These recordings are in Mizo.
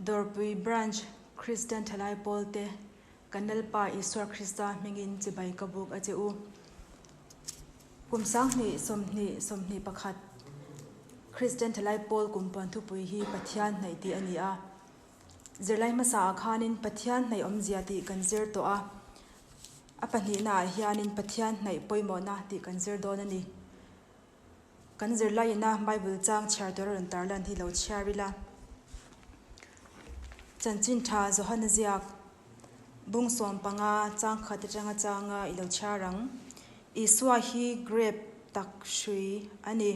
Dawrpui Branch Kristian Thalai Pawlte kan Lalpa Isua Krista hmingin chibai ka buk a che u. Kum 2020 21 Kristian Thalai Pawl kum puan thupui hi Pathian hnaih tih a ni a. Zirlai hmasa ah khanin Pathian hnaih awmzia tih kan zir tawh a. A pahnihna ah hianin Pathian hnaih pawimawhna tih kan zir dawn a ni. Kan zirlaiina Bible chang chhiar tur a rawn tarlan hi lo chhiar ila. Chanchin tha Johana ziak bung 15 chang khat atanga changa i lo chhiar ang. Isua hi grape tak hrui a ni.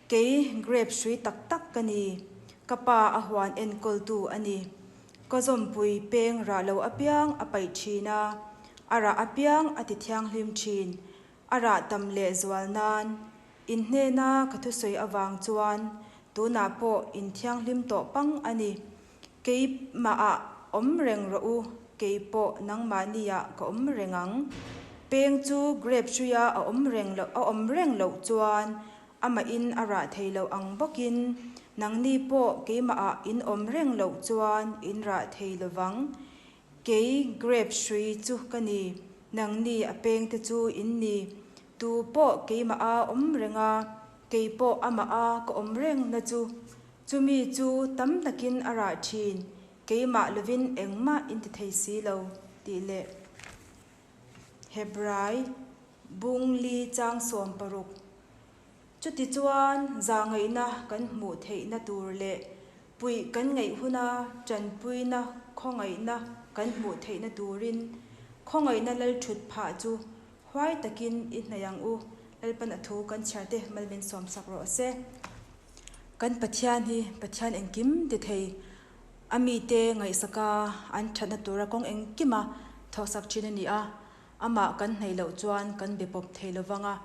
Kei grape hrui tak tak ka ni. Ka pa a huan enkawltu a ni. Ka zawmpui peng rah lo apiang a paih thin a, a rah apiang a ti thianghlim thin. A rah tam leh zual nan in hnena ka thusawi avang chuan tunah pawh in thianghlim tawh pang a ni. Keimahah awm reng rawh u, kei pawh nangmahniah ka awm reng ang. Peng chu grape hruia a awm reng loh a awm reng loh chuan amahin a rah thei loh ang bawkin nangni pawh keimahah in awm reng loh chuan in rah thei lovang. Kei grape hrui chu ka ni, nangni a pengte chu in ni. Tu pawh keimah a awm reng a, kei pawh amah a ka awm reng na chu. Chumi chu tam takin a rah thin, keimah lovin engmah in ti thei si lo, tih leh Hebrai bung li chang 16. Chutichuan zahngaihna kan hmuh theihna tur leh puih kan ngaih huna tanpuina khawngaihna kan hmuh theihna turin khawngaihna lalthut phah chu huai takin i hnaih ang u. Lalpan a thu kan chhiar te mal min sawmsak rawh se. Kan Pathian hi Pathian engkim ti thei, a mite ngaihsaka an thatna tura kawng engkima thawhsak thin a ni a, amah kan hnaih loh chuan kan be pawp thei lovang a.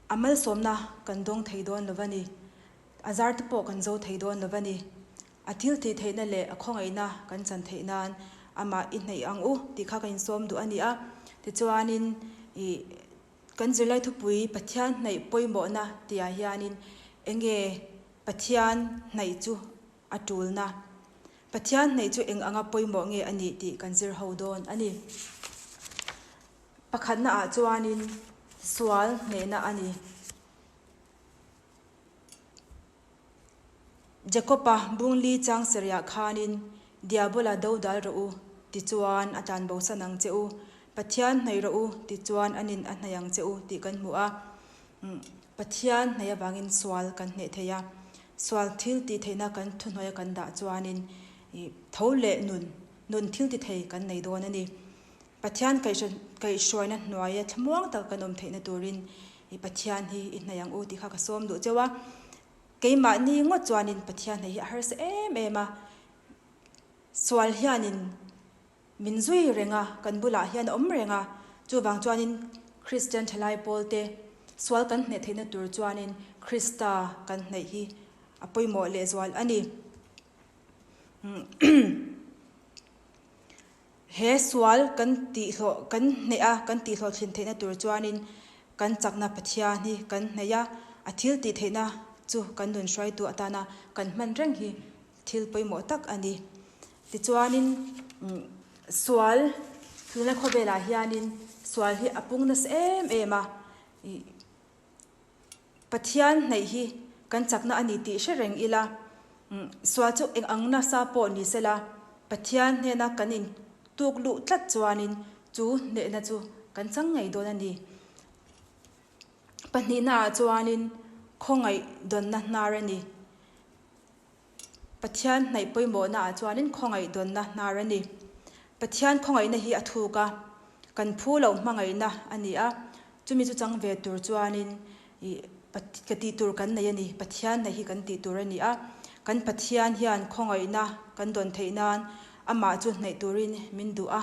A malsawmna kan dawng thei dawn lo va ni. A zar te pawh kan zo thei dawn lo va ni. A thil tih theihna leh a khawngaihna kan chan theih nan amah i hnaih ang u tih kha ka insawm duh a ni a. Tichuanin ih kan zirlai thupui Pathian hnaih pawimawhna tihah hianin enge Pathian hnaih chu a tulna? Pathian hnaih chu eng anga pawimawh nge a nih tih kan zir ho dawn a ni. Pakhatna ah chuanin sual hnehna a ni. Jakob-a bungli chang sarihah khanin Diabola do dal rawh u, tichuan a tlanbosan ang che u. Pathian hnaih rawh u, tichuan a nin a hnaih ang che u tih kan hmu a. Pathian hnaih avangin sual kan hneh thei a. Sual thil tih theihna kan thuhnuaia kan dah chuanin tho leh nun, nun thil ti thei kan nei dawn a ni. Pathian kaihhruaina hnuaia thlamuang taka kan awm theihna turin i Pathian hi i hnaih ang u tih kha ka sawm duh cheu a. Keimahni ngawt chuanin Pathian hnaih hi a harsa em em a. Sual hianin min zui reng a, kan bulah hian a awm reng a. Chuvang chuanin Kristian thalai pawlte sual kan hneh theihna tur chuanin Krista kan hnaih hi a pawimawh lehzual a ni. He sual kan tihhlawh kan hneih a, kan tihhlawhthlin theihna tur chuanin kan chakna Pathian hi kan hneih a, a thil tih theihna chu kan nun hruaitu atana kan hman reng hi thil pawimawh tak a ni. Tichuanin sual tuna khawvelah hianin sual hi a pung nasa em em a, ih. Pathian hnaih hi kan chakna a ni tih hre reng ila, sual chu eng ang nasa pawh ni sela, Pathian hnena kan in tuk luh tlat chuanin chu hnehna chu kan chang ngei dawn a ni. Pahnihnaah chuanin khawngaih dawnna hnar a ni. Pathian hnaih pawimawhna ah chuanin khawngaih dawnna hnar a ni. Pathian khawngaihna hi a thuk a, kan phu loh hmangaihna a ni a, chumi chu chang ve tur chuanin ih ka tih tur kan nei a ni, Pathian hnaih hi kan tih tur a ni a, kan Pathian hian khawngaihna kan dawn theih nan amah chu hnaih turin min duh a,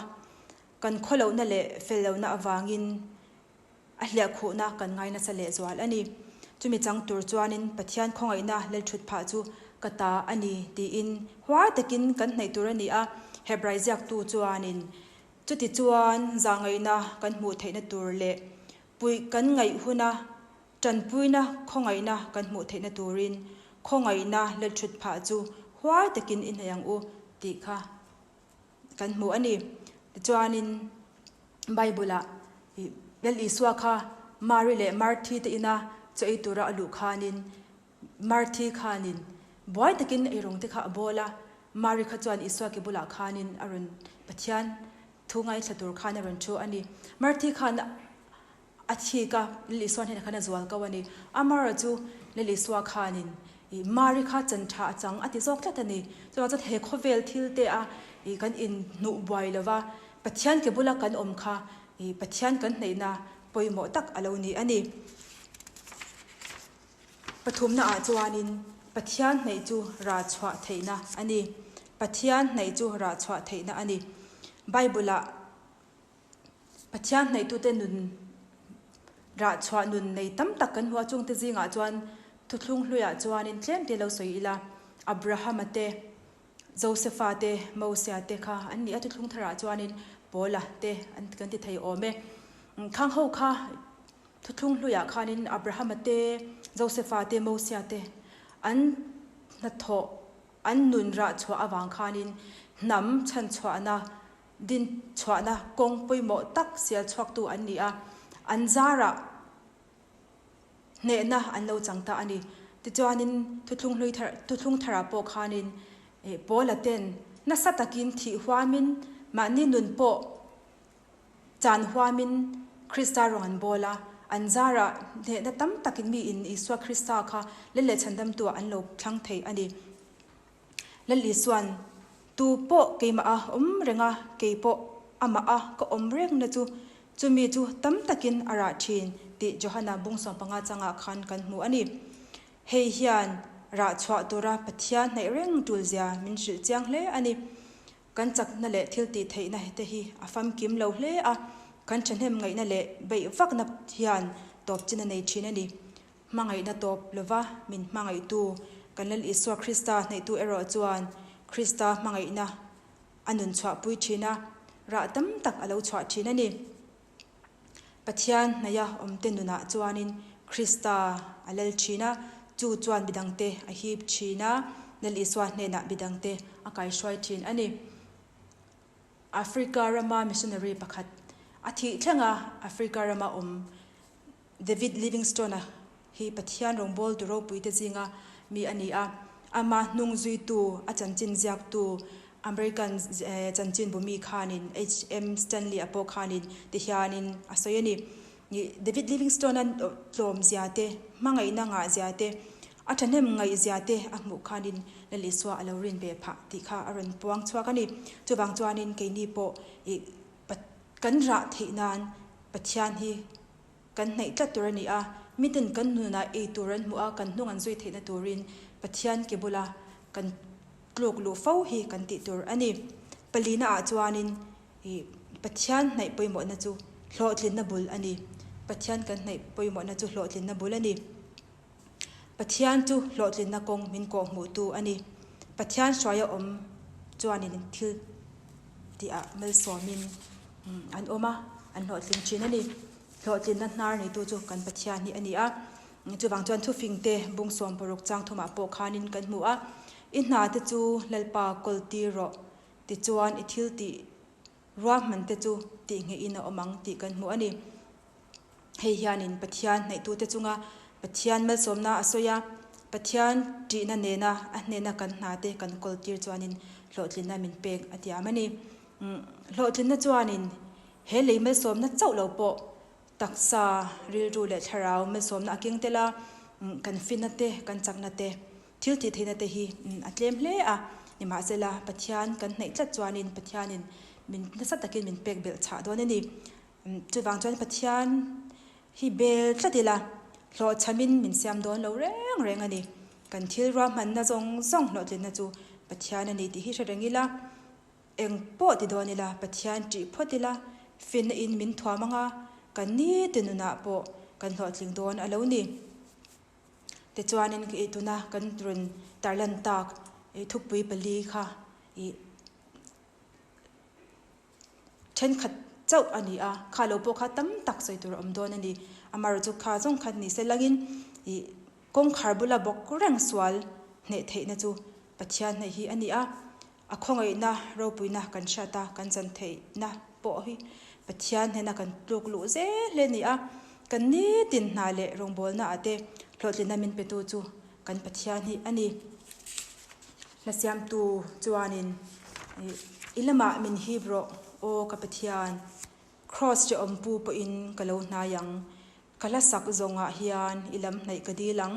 kan khawlohna leh fel lohna avangin A hliahkhuhna kan ngai nasa lehzual a ni. Chumi chang tur chuanin Pathian khawngaihna lalthut phah chu ka ta a ni tiin huai takin kan hnaih tur a ni a. Hebrai ziaktu chuanin, Chuti chuan zahngaihna kan hmuh theihna tur leh puih kan ngaih huna tanpuina khawngaihna kan hmuh theihna turin khawngaihna lalthut phah chu huai takin i hnaih ang u tih kha kan hmu a ni. Tichuanin Bible-ah Lal Isua kha Mari leh Marthi te ina chaw ei tura a luh khanin Marthi khanin buai takin eirawng te kha a bawl a, Mari kha chuan Isua ke bulah khanin a rawn Pathian thu ngaithla tur khan a rawn thu a ni. Marthi khan a thik a, Lal Isua hnenah khan a zual ko a ni. Amaherawhchu chu Lal Isua khanin ih Mari kha chan tha a chang a ti zawk tlat a ni. Chuvang chuan he khawvel thil te a ih kan inhnuh buai lova Pathian ke bula kan awm kha ih Pathian kan hneihna pawimawh tak a lo ni a ni. Pathumna ah chuanin Pathian hnaih chu rah chhuah theihna a ni. Pathian hnaih chu rah chhuah theihna a ni. Bible ah Pathian hnaihtute nun rah chhuah nun nei tam tak kan hmu a, chungte zingah chuan thuthlung hluiah chuanin tlem te lo sawi ila, Abrahama te, Josefa te, Mosia te kha an ni a, thuthlung tharah chuanin Paula te an kan ti thei awm e. Khang ho kha thuthlung hluiah khanin Abrahama te, Josefa te, Mosia te an hnathawh an nun rah chhuah avang khanin hnam chhanchhuahna Din chhuahna kawng pawimawh tak sial chhuaktu an ni a, an zarah hnehna an lo chang ta a ni. Tichuanin thuthlung hlui thar thuthlung tharah pawh khanin Paula ten nasa takin thih huamin mahni nun pawh chan huamin Krista rawng an bawl a, an zarah hnehna tam takin miin Isua Krista kha lel leh chhandamtuah an lo thlang thei a ni. Lal Isua'n, Tu pawh keimah a awm reng a, kei pawh amah a ka awm rengna chu, chumi chu tam takin a rah thin, tih Johana bung 15 changah khan kan hmu a ni. Hei hian rah chhuah tura Pathian hnaih reng tulzia min hrilh chiang hle a ni. Kan chakna leh thil tih theihna te hi a famkim lo hle a, kan thahnem ngaihna leh beih vakna hian tawp chin a nei thin a ni. Hmangaihna tawp lova min hmangaihtu kan Lal Isua Krista hnaihtu erawh chuan Krista hmangaihna a nun chhuahpui thin a, rah tam tak a lo chhuah thin a ni. Pathian hnaiha awmte nunah chuanin Krista a lal thin a, chu chuan midangte a hip thin a, Lal Isua hnenah midangte a kaihruai thin a ni. Africa rama missionary pakhat a thih thlenga Africa rama awm David Livingstone-a hi Pathian rawngbawltu ropuite zinga mi a ni a, ama hnung zuitu, a chanchin ziaktu American chanchin bumi khanin HM Stanley-a pawh khanin ti hianin a sawi a ni. David Livingstone-a tlawmzia te, hmangaihna ngahzia te, a thahnem ngaihzia te a hmuh khanin Lal Isua a lo rin ve phah tih kha a rawn puang chhuak a ni. Chuvang chuanin keini pawh kan rah theih nan Pathian hi Kan hnaih tlat tur a ni a, miten kan nunah ei tur an hmuh a, kan hnung an zui theihna turin Pathian ke bula kan tluk luh fo hi kan tih tur a ni. Palina ah chuanin ih Pathian hnaih pawimawhna chu hlawhtlinna bul a ni. Pathian kan hnaih pawimawhna chu hlawhtlinna bul a ni. Pathian chu hlawhtlinna kawng min kawh hmuhtu a ni. Pathian hruaia awm chuanin thil tihah malsawmin an awm a, an hlawhtling thin a ni. Hlawhtlinna hnar neitu chu kan Pathian hi a ni a. Chuvang chuan thufingte bung 60 chang thumah pawh khanin kan hmu a, I hna te chu Lalpa kawl tir rawh, tichuan i thil tih ruahman te chu tihnghehin a awm ang tih kan hmu a ni. Hei hianin Pathian hnaihtute chunga Pathian malsawmna a sawi a, Pathian ṭihna nena a hnena kan hnate kan kawltir chuanin hlawhtlinna min pek a tiam a ni. Hlawhtlinna chuanin he lei malsawmna chauh lo pawh taksa, rilru leh thlarau malsawmna a keng tel a, kan finna te, kan chakna te, thil tih theihna te hi a tlem hle a. Nimahsela, Pathian kan hnaih tlat chuanin Pathianin min nasa takin min pek belh chhah dawn a ni. Chuvang chuan Pathian hi bel tlat ila, hlawhchhamin min siam dawn lo reng reng a ni. Kan thil ruahmanna zawng zawng hlawhtlinna chu Pathian a ni tih hi hre reng ila, eng pawh ti dawn ila Pathian ṭih phawt ila, finna in min thuam anga kan nite nunah pawh kan hlawhtling dawn a lo ni. Tichuanin tuna kan rawn tarlan tak thupui pali kha ih. Thenkhat chauh a ni a, kha lo pawh kha tam tak sawi tur a awm dawn a ni. Amaherawhchu chu kha zawng kha ni se langin ih kawngkhar bula bawk reng sual hneh theihna chu. Pathian hnaih hi a ni a. A khawngaihna ropuina kan hriat a, kan chan theihna pawh hi Pathian hnena kan tluk luh zel hle a ni a. Kan nitin hna leh rawngbawlna ah te hlawhtlinna min petu chu kan Pathian hi a ni. Hla siamtu chuanin I lamah min hip rawh aw ka Pathian, Kraws hrehawm pu pawhin ka lo hnai ang. Ka hla sak zawngah hian i lam hnaih ka dil ang.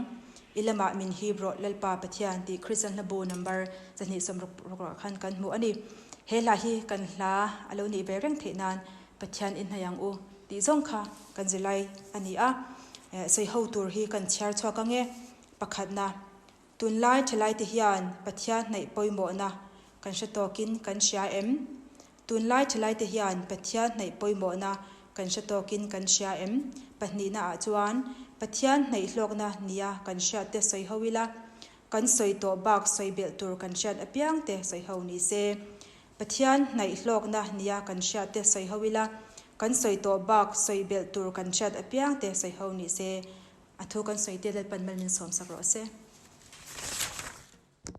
I lamah min hip rawh Lalpa Pathian tih Kristian hla bu number 260 ah khan kan hmu a ni. He hla hi kan hla a lo nih ve reng theih nan Pathian i hnaih ang u tih zawng kha kan zirlai a ni a. Sawi ho tur hi kan chhiar chhuak ang e. Pakhatna, Tunlai thalaite hian Pathian hnaih pawimawhna kan hre tawkin kan hria em? Tunlai thalaite hian Pathian hnaih pawimawhna kan hre tawkin kan hria em? Pahnihna ah chuan Pathian hnaih hlawkna nia kan hriat te sawi ho ila, kan sawi tawh bak sawi belh tur kan hriat apiang te sawi ho ni se. Pathian hnaih hlawkna nia kan hriat te sawi ho ila, kan sawi tawh bak sawi belh tur kan hriat apiang te sawi ho ni se. A thu kan sawi te Lalpan mal min sawmsak rawh se.